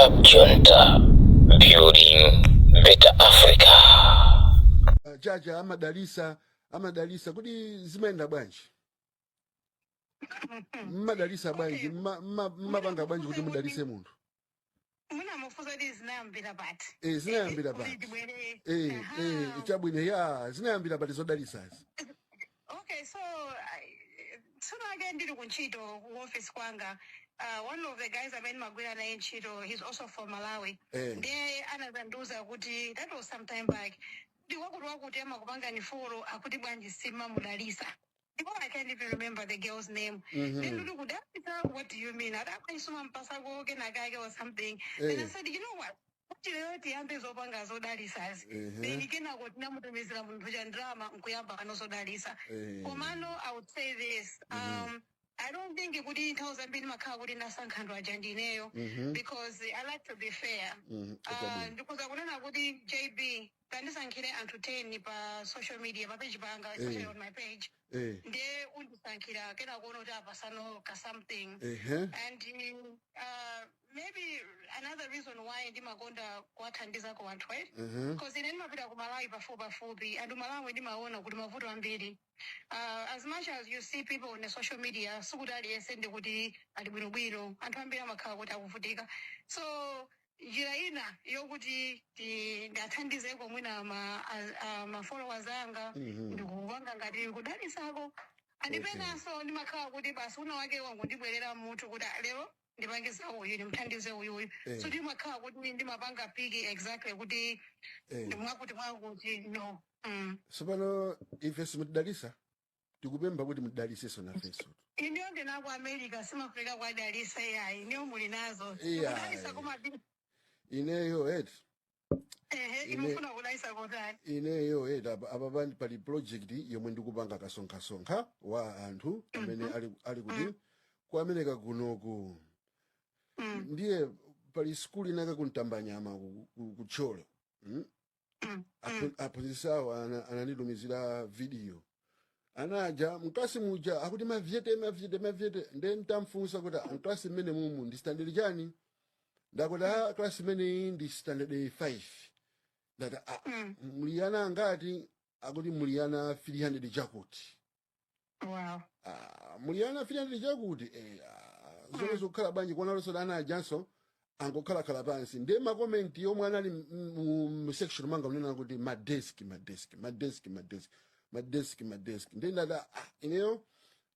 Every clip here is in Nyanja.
Cab Junta, building better Africa. Chacha amadalisa, amadalisa kuti zimayenda bwanji? Mmadalisa bwanji? Mmapanga bwanji kuti mudalise munthu? Munamufunsa kuti zinayambira pati? Eh, zinayambira Kuti pati? tibwere. Eh. Eh, chabwino, ya, zinayambira pati zodalisazi? Okay, so tsono ake ndili kuntchito, ku office kwanga, one of the guys amene magwira naye ntchito, he's also from Malawi. Ndiye anazandiuza kuti, that was some time back, ndi wakuti wakuti amakupanga ni follow, akuti bwanji simamudalisa? Ndipo I can't even remember the girl's name. Then nditi, "Kudalisa? What do you mean?" Adabwanji sumampasako kenakake or something? Then I said, "You know what, kuti lero tiyambe zopanga zodalisazi." Then kenako tinamutumizira munthu cha ndalama, nkuyamba anozodalisa. Komano I would say this, I don't think kuti nthawi zambiri makhala kuti ndasankha anthu aja ndineyo, because I like to be fair. Chabwino. Ndikuza kunena kuti, "JB, tandisankhire anthu 10 pa social media, pa page panga, especially on my page." Ndiye undisankhira, kenako kuti apasano ka something. And maybe another reason why ndimakonda kuwathandizako anthu, right, because ine ndimapita ku Malawi pafupi pafupi, and Malawi ndimaona kuti mavuto ambiri. As much as you see people on the social media, sikuti aliyense ndikuti ali bwinobwino. Anthu ambiri amakhala kuti akuvutika. So njira ina yokuti ndathandizeko mwina ma followers anga, ndikupanga ngati kudalisako. Andipenanso ndimakhala kuti basi una wake wangu ndibwerera mutu kuti, "Ah, lero ndipangisa uyu, ndimthandize uyuyu." So ndimakhala kuti ndimapanga pick exactly kuti mwakuti mwakuti, no. Tsopano ife simutidalisa, tikupempha kuti mudalisenso nafenso. Iniyo ndinaku America, simafika kwadalisa yayi. Iniyo muli nazo. Iya. Kudalisa kumapi? Ineyo eti Ehe. Imufuna kudalisa kotani? Ineyo eti apa pali project yomwe ndikupanga, kasonkhasonkha wa anthu amene ali kuti ku America kunoku. Ndiye pali skulu inaka kuntambanyama ku Thyolo, Aphunzitsi awo ananditumizira video, anaja mklasi muja akuti mavyete, mavyete, mavyete. Nde ntamfunsa kuti, "Ah, mklasi mmene mumu ndi standard chani?" Ndakuti, "Ah, klasi imeneyi ndi standard 5." Ndati, "Ah, muli ana angati?" Akuti muli ana 300 chakuti. Ah, muli ana 300 chakuti, eh, ah, zomwe zikukhala bwanji kuona lonso ana ajanso angokhalakhala pansi? Ndiye ma comment omwe anali mu section manga unena kuti madeski, madeski, madeski, madeski, madeski, madeski. Ndiye ndati, "Ah, ineyo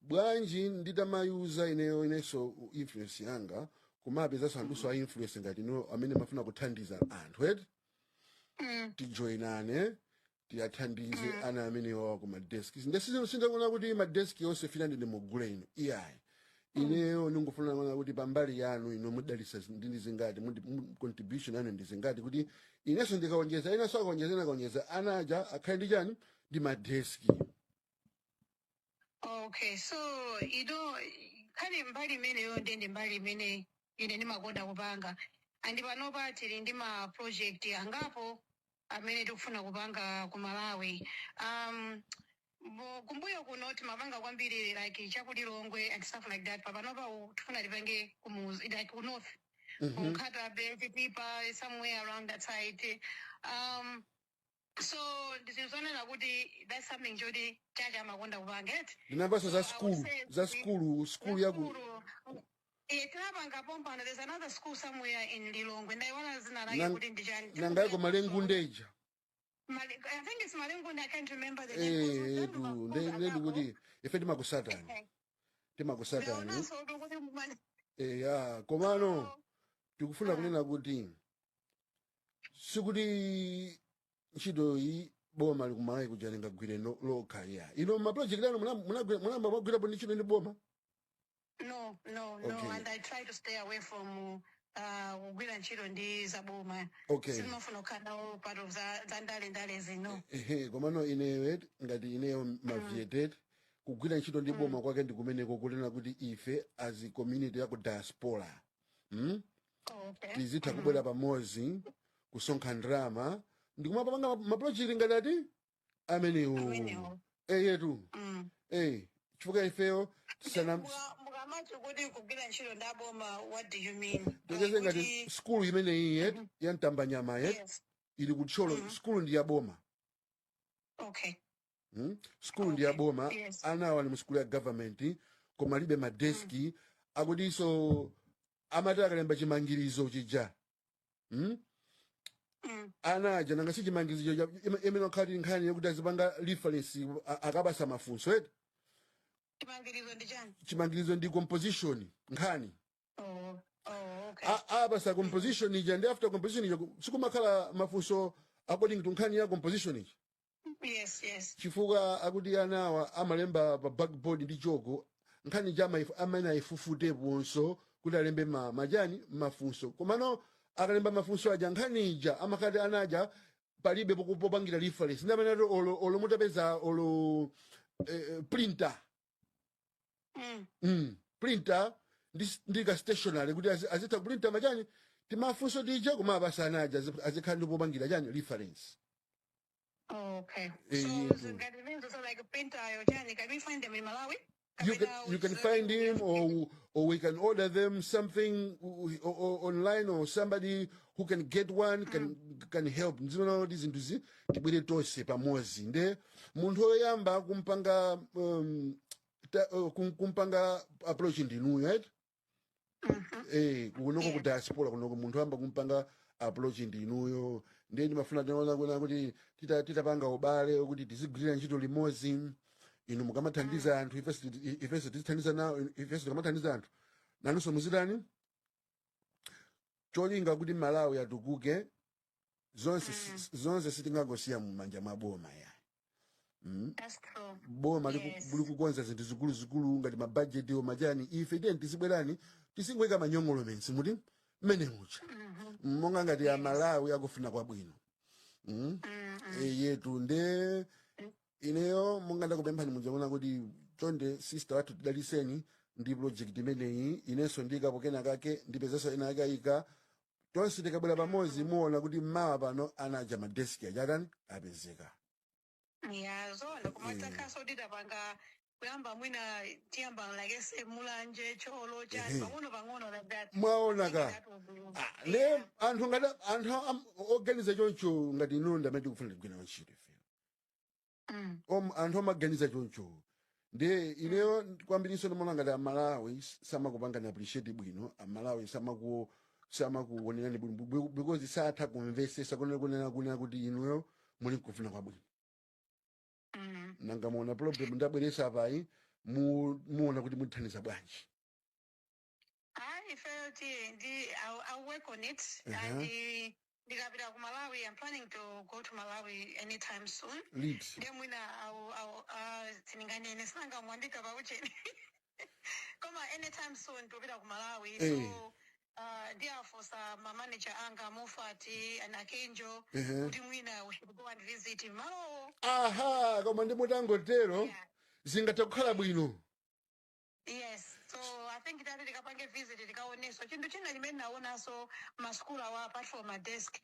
bwanji nditamayuza ineyo inenso influence yanga kumapezanso anthuso a influence ngati ino amene mafuna kuthandiza anthu eti, tijoinane, tiyathandize ana amenewa ku madeski." Ndesindikuona kuti madeski yonse fina ndine mugule ino, iyayi. Ineyo ningofuna kuona kuti pambali yanu ino mudalisa ndi zingati, contribution yanu ndi zingati, kuti inenso ndikaonjeza, inenso akaonjeza, ina akaonjeza, ana aja akhale ndi chani? Ndi madeski. Okay, so khali mbali imeneyo ndende mbali imene ine ndimakonda kupanga. And panopa tili ndi ma project angapo amene tikufuna kupanga ku Malawi. Kumbuyo kuno timapanga kwambiri like chakulilongwe and stuff like that. Papanopa tifuna tipange kumuzi, like ku north, ku Nkhata Bay, Chitipa, somewhere around that side. So ndizonena kuti that's something choti chacha amakonda kupanga eti. Ndinamvanso za skulu, za skulu, skulu yaku Eh, tinapanga pompano. There's another school somewhere in Lilongwe, ndaiwala zina lake kuti ndichani. Nangayiko Malengundeja. I think it's Malengunde. I can't remember the name. Eh, tu nde kuti ife timakusatani, timakusatani. Ndionaso kuti Eh, ya, komano tikufuna kunena kuti sikuti ntchito iyi boma likumalawi kuja lingagwire lokha ya. Ino ma project anu munamba mwagwirapo ndi ntchito ndi boma? No. And I try to stay away from kugwira ntchito ndi zaboma. Sindimafuna kukhala nawo part of za ndale ndale zino. Ehe, komano ineyo ngati ineyo mavietet, kugwira ntchito ndi boma kwake ndi kumeneko kunena kuti ife as a community ya ku diaspora, Tizitha kubwera pamodzi, kusonkha ndalama ndikumapanga ma project ngati ati amenewo. Amenewo. Eyetu. Eh, chifukwa ifeyo tisana Mukamati Ukamati kuti kugwira ntchito ndi aboma, what do you mean? Like Tekeze ngati kuti skulu imeneyi yet ya Mtambanyama yet ili kuThyolo. Skulu ndi yaboma. Skulu ndi yaboma. Anawa ali mu skulu ya government koma alibe madeski. Akutinso amati akalemba chimangirizo chija, Ana aja nanga si chimangirizo imene okhati nkhani yokuti azipanga reference akabasa mafunso eti. Chimangirizo ndi chani? Chimangirizo ndi composition, nkhani. Oh, okay. Abasa composition ija, ndi after composition ija sikumakhala mafunso according to nkhani ya composition ija. Yes. Chifukwa akuti anawa amalemba pa blackboard ndi choko nkhani ija, amene ayifufuteponso kuti alembe majani mafunso. Komano akalemba mafunso aja, nkhani ija amakati ana aja palibe popangira reference. Ndi amene ati olo mutapeza olo printer, printer ndi ka stationary kuti azitha kuprinta machani timafunso tija, koma abasa ana aja azikhala ndi popangira chani reference. Oh, okay. Eh, So yetu. ngati zimene, so like printer yo chani, can we find them in Malawi? You can Kapena you can find him or we can order them something or online, or somebody who can get one can help. Ndizimene kuti zinthu zi tibwere tonse pamodzi. Nde munthu woyamba kumpanga kumpanga approach ndinuyo, right? Mhm. Eh, kunoko ku diaspora kunoko munthu woyamba kumpanga approach ndinuyo. Ndiye ndimafuna tinaona kuona kuti titapanga ubale kuti tizigwirira ntchito limodzi, inu mukamathandiza anthu, ifenso tizithandiza nawo, ifenso tikamathandiza anthu, nanunso muzitani, cholinga kuti Malawi atukuke zonse. Zonse sitingangosiya mumanja mwa boma ya. That's true. Boma likukonza zinthu zikuluzikulu ngati mabajeti omachani, ife tiye tizibwerani tisingoyika manyongolomensi muti mmene mucha monga ngati Amalawi akufuna kwabwino. E, yetu nde ineyo monga ndakupemphani mujakuona kuti chonde sister wathu tidaliseni ndi project imeneyi. Inenso ndikapo kena kake, ndipezanso ena ake ayika. Tonse tikabwera pamodzi muona kuti mmawa pano anaja madeski achatani apezeka. Yeah, zona koma takhaso titapanga kuyamba mwina tiyamba like ese Mulanje, Thyolo, chani, pang'ono pang'ono like that. Mwaona ka? That will be Ah, ne anthu ngati anthu oganiza choncho ngati inu ndamene tikufuna tigwira ntchito ife. Anthu amaganiza choncho. Ndiye ineyo kwambiriso ndimaona ngati Amalawi samakupangani appreciate bwino. Amalawi samakuonerani bwino because satha kumvesesa kunena kuti inuyo muli nkufuna kwabwino. Nanga muona problem ndabweresa apayi, muona kuti muthandiza bwanji? I felt I'll work on it. And ndikapita ku Malawi, I'm planning to go to Malawi anytime soon. Liti? Ndiye mwina sininganene sinanga mwandika paucheni. Koma anytime soon tupita ku Malawi. So ndiafusa ma manager anga Mufati and Akenjo kuti mwina we should go and visit malo. Aha, koma ndi mutangotero zingatha kukhala bwino. Yes, so I think tati tikapange visit tikaoneso chinthu china chimene naonaso maskulu awa, apart from a desk,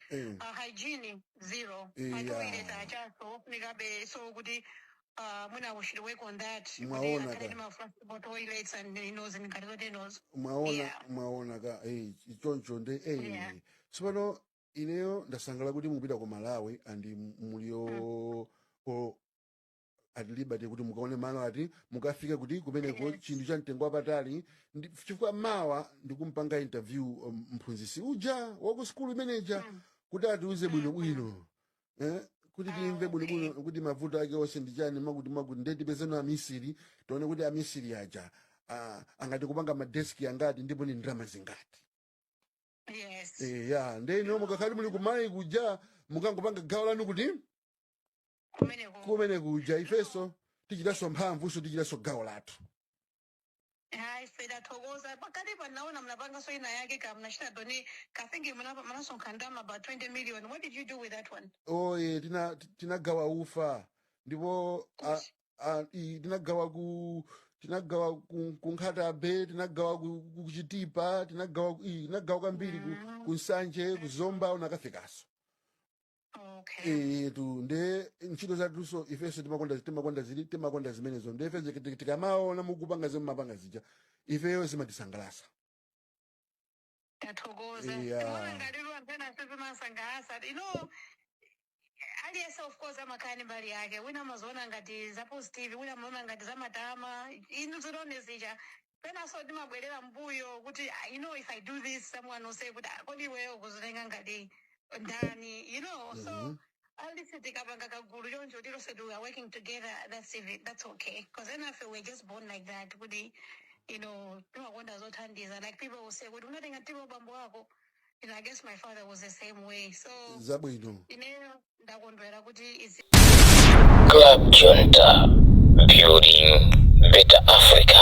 hygiene zero. Matoilet achaso ofunikabe, so kuti mwina we should work on that kuti Mwaona akhale ka. ndi ma flushable toilets and zingati zotenozo. Mwaona? Mwaona ka? Choncho nde tsopano ineyo ndasangala kuti mupita ku Malawi and mulio at liberty kuti mukaone malo ati mukafike kuti kumeneko. Chinthu cha mtengo wapatali chifukwa mawa ndikumpanga interview mphunzisi uja waku skulu imeneja kuti atiuze bwinobwino, kuti timve bwinobwino kuti mavuto ake onse ndi chani, makuti makuti. Ndiye tipezeno amisiri, tione kuti amisiri aja angati kupanga madeski angati ndipo ni ndalama zingati. Ya, ndiye ino mukakhali muli kumalawi kuja mukangopanga gawo lanu kuti Kumeneko. Kumene kuja ifenso tichitanso mphamvuso, tichitanso gawo lathu. Hayi, tathokoza. Pakati pa naona mnapangaso ina yake ka mnachita donate, I think mnasonkha ndalama about 20 million. What did you do with that one? Oye, tinagawa ufa ndipo tinagawa ku Nkhatabe, tinagawa ku Chitipa, tinagawa kwambiri ku Nsanje, ku Zomba unakafikaso. Okay. Etu, nde ntchito zatunso ifenso timakonda zili timakonda zimenezo. Nde ife tikamaona mukupanga zomwe mapanga zija, ifeyo zimatisangalasa. Tathokoza. Yeah. Timaona ngati anthu ena sizimasangalasa. Aliyense of course amakhala ndi mbali yake. Wina amaziona ngati za positive, wina amaona ngati za matama. Inu zilone zija, penanso timabwerera mbuyo kuti, "Ah, if I do this, someone will say kuti, 'Ah, kodi iweyo kuzitenga ngati ndani?'" So at least tikapanga kagulu choncho, tilonse we are working together, that's even, that's okay, because enafe we're just born like that, kuti timakonda zothandiza. Like people will say kuti unatenga mtima ubambo wako. I guess my father was the same way, so Zabwino. Ineyo ndakondwera kuti is Club Junta, building better Africa.